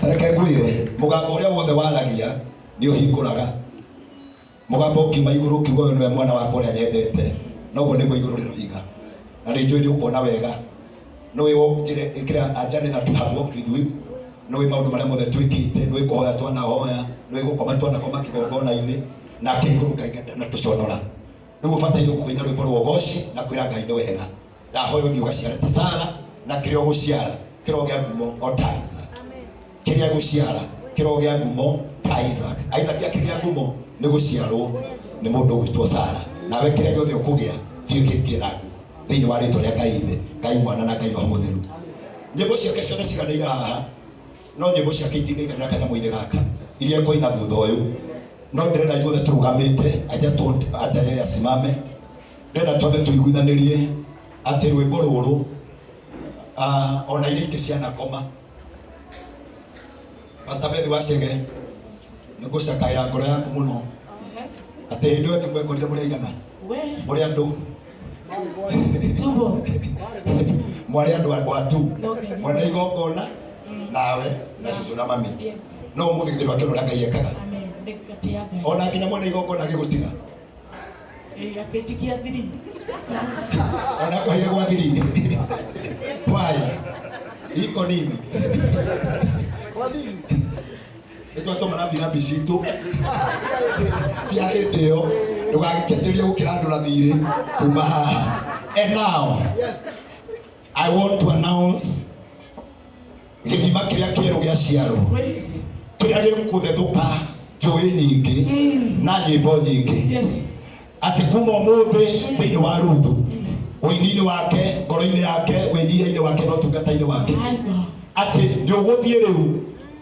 Tareke ngwĩre, mũgambo ũrĩa wothe waragia nĩ ũhingũraga. Mũgambo ũkiuma igũrũ ũkiuga ũyũ nĩwe mwana wakwa ũrĩa nyendete, noguo nĩguo igũrũ rĩroiga. Na nĩ njũĩ nĩ ũkuona wega. Nĩũĩ njĩra ĩkĩra a journey that we have walked with you. Nĩũĩ maũndũ marĩa mothe twĩkĩte, nĩũĩ kũhoya twanahoya, nĩũĩ gũkoma twanakoma kĩgongona-inĩ, nake igũrũ Ngai ndanatũconora. Rĩu ũbataire kũina rwĩmbo rwa ũgoci na kwĩra Ngai nĩ wega. Ndahoya ũthiĩ ũgaciare ta Sara na kĩrĩa ũgũciara kĩrogĩa ngumo o ta Isaac. Kĩrĩa gũciara kĩrogĩa ngumo ta Isaac. Isaac akĩgĩa ngumo nĩ gũciarwo nĩ mũndũ ũgwĩtwo Sara. Nawe kĩrĩa gĩothe ũkũgĩa thiĩ ũgĩtie na ngumo thĩinĩ wa rĩtwa rĩa Ngai Ithe, Ngai Mwana na Ngai Roho Mũtheru. Nyĩmbo ciake ciothe ciganĩire haha, no nyĩmbo ciake itingĩiganĩra kanyamũ-inĩ gaka iria ngũina thutha ũyũ. No ndĩrenda ithuothe tũrũgamĩte, I just want hata yeye asimame. Ndĩrenda twambe tũiguithanĩrie atĩ rwĩmbo rũrũ ona iria ingĩ cianakoma. Pastor Bethi Wacege, nĩ ngũcakaĩra ngoro yaku mũno atĩ hĩndĩ ĩyo ĩngĩ mwekorire mũrĩ aigana mũrĩ andũ Tubo. Mwarĩ andũ a tu No nginya. Mwene igongona nawe na cũcũ na mami. Yes. No ũmũthĩ githĩ ndwakĩona ũrĩa Ngai ekaga? Amen. Nĩ ngatia Ngai. Ona nginya mwene igongona agĩgũtiga. Ĩĩ, akĩnjikia thiri. Ona akũheire gwa thiri. Why? Iko nini? Nĩ twatũma rambirambi citũ cia hĩndĩ ĩyo, ndũgagĩkĩanjĩrĩrie gũkĩra andũ na thirĩ kuma haha. And now I want to announce gĩthima kĩrĩa kĩerũ gĩa ciarwo, kĩrĩa gĩkũthethũka njũĩ nyingĩ na nyĩmbo nyingĩ, atĩ kuma ũmũthĩ thĩinĩ wa Ruthu, ũini-inĩ wake, ngoro-inĩ yake, wĩnyihia-inĩ wake na ũtungata-inĩ wake, My God. atĩ nĩ ũgũthiĩ rĩu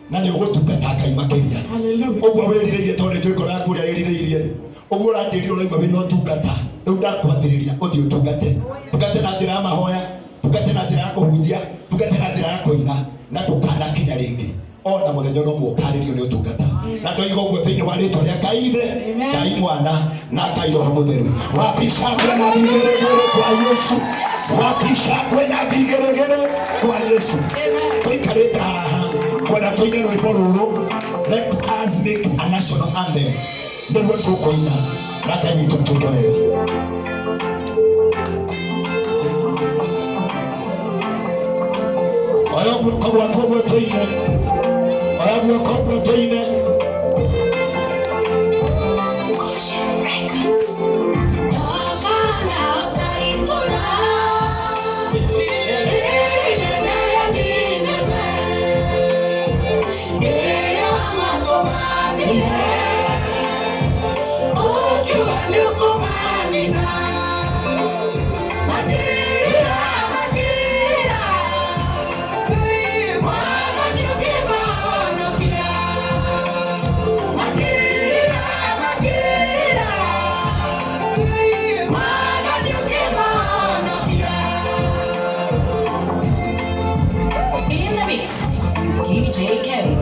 na nĩ ũgũtungata Ngai makĩria. Hallelujah. Ũguo wĩrirĩirie, tondũ nĩ njũĩ ngoro yaku ũrĩa ĩrirĩirie, ũguo ũranjĩrire ũraigua wĩna ũtungata. Rĩu ndakwathĩrĩria ũthiĩ ũtungate, tungate na njĩra ya mahoya, tungate na njĩra ya kũhunjia, tungate na njĩra ya kũina, na ndũkanakinya rĩngĩ ona mũthenya no mũkarĩrio nĩ ũtungata. Na ndoiga ũguo thĩinĩ wa rĩtwa rĩa Ngai Ithe, Amen. Ngai Mwana na Ngai Roho Mũtheru. Wapisha kwena vigeregere kwa Yesu, wapisha kwena vigeregere kwa Yesu. Amen. Tũikarĩte haha kwenda tũine rwĩmbo rũrũ, let us make a national anthem, nĩruo tũkũina na Ngai witũ tũke wega. Oya guoko gwaku ũguo tũine, oya guoko ũguo tũine. Goshen Records. In the mix, DJ Kevin.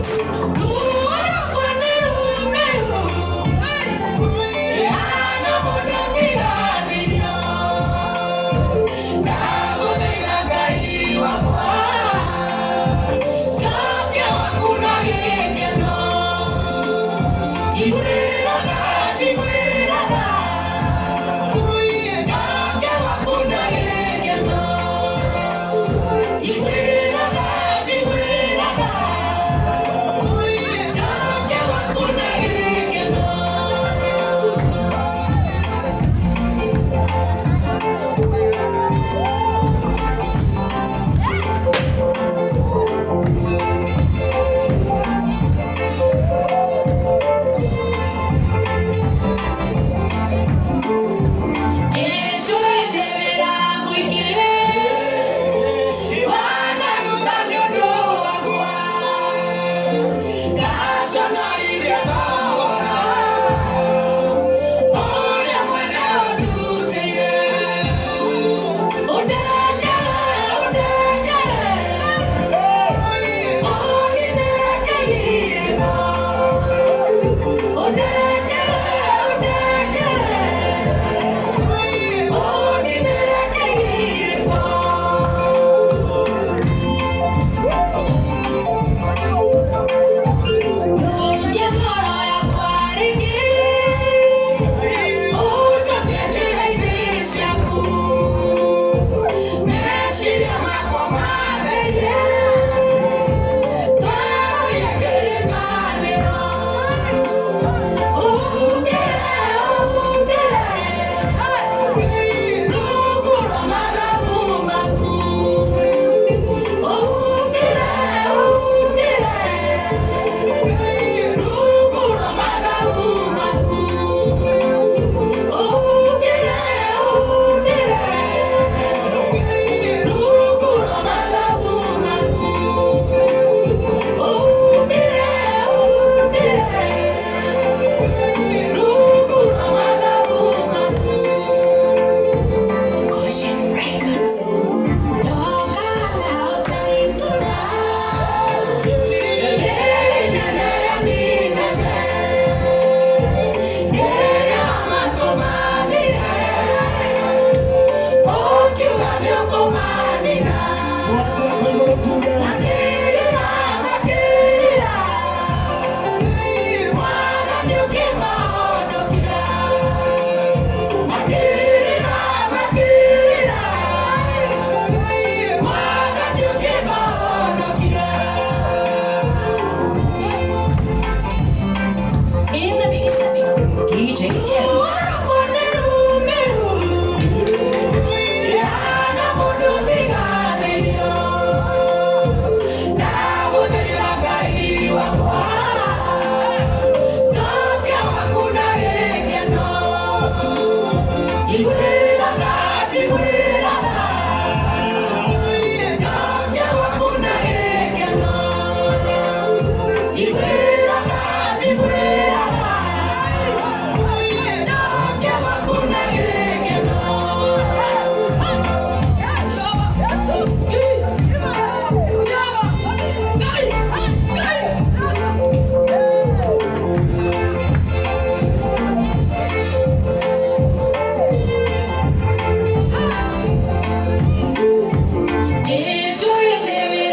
DJ Kevin.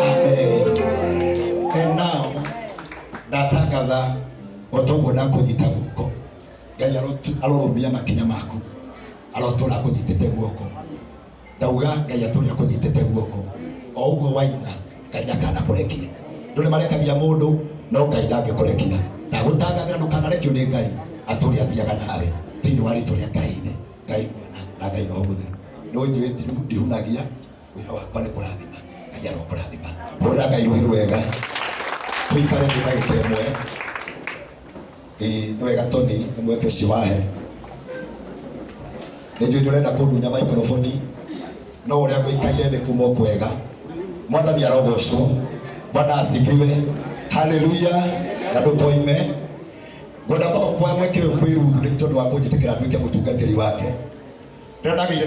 Amen. And now ndatangatha o toguo ndakũnyita guoko, Ngai arorũmia makinya maku, arotũra akũnyitĩte guoko. Ndauga Ngai atũre akũnyitĩte guoko o ũguo waina, Ngai ndakanakũrekia. Ndũ nĩmarekagia mũndũ, no Ngai ndangĩkũrekia. Ndagũtangathĩra ndũkanarekio nĩ Ngai, atũre athiaga nawe thĩinĩ wa rĩtwa rĩa Ngai Ithe, Ngai Mwana na Ngai Roho Mũtheru. No njũĩ ndihunagia, wĩra wakwa nĩ kũrathima. Ngai arokũrathima. Hũrĩra Ngai rũhĩ rwega, tũikare thĩ ndagĩka ĩmwe. Ĩĩ nĩ wega Tony, nĩ mweke ũcio wahe. Nĩ njũĩ ndũrenda kũndunya maikroboni, no ũrĩa ngũikaire thĩ kuma o kwega. Mwathani arogocwo, Bwana asifiwe, haleluya. Na ndũkoime. Ngwenda kwamba kuoya mweke ũyũ kwĩ Ruthu nĩ tondũ wa kũnjĩtĩkĩra nduĩke mũtungatĩri wake. Ndĩrĩa ndagĩire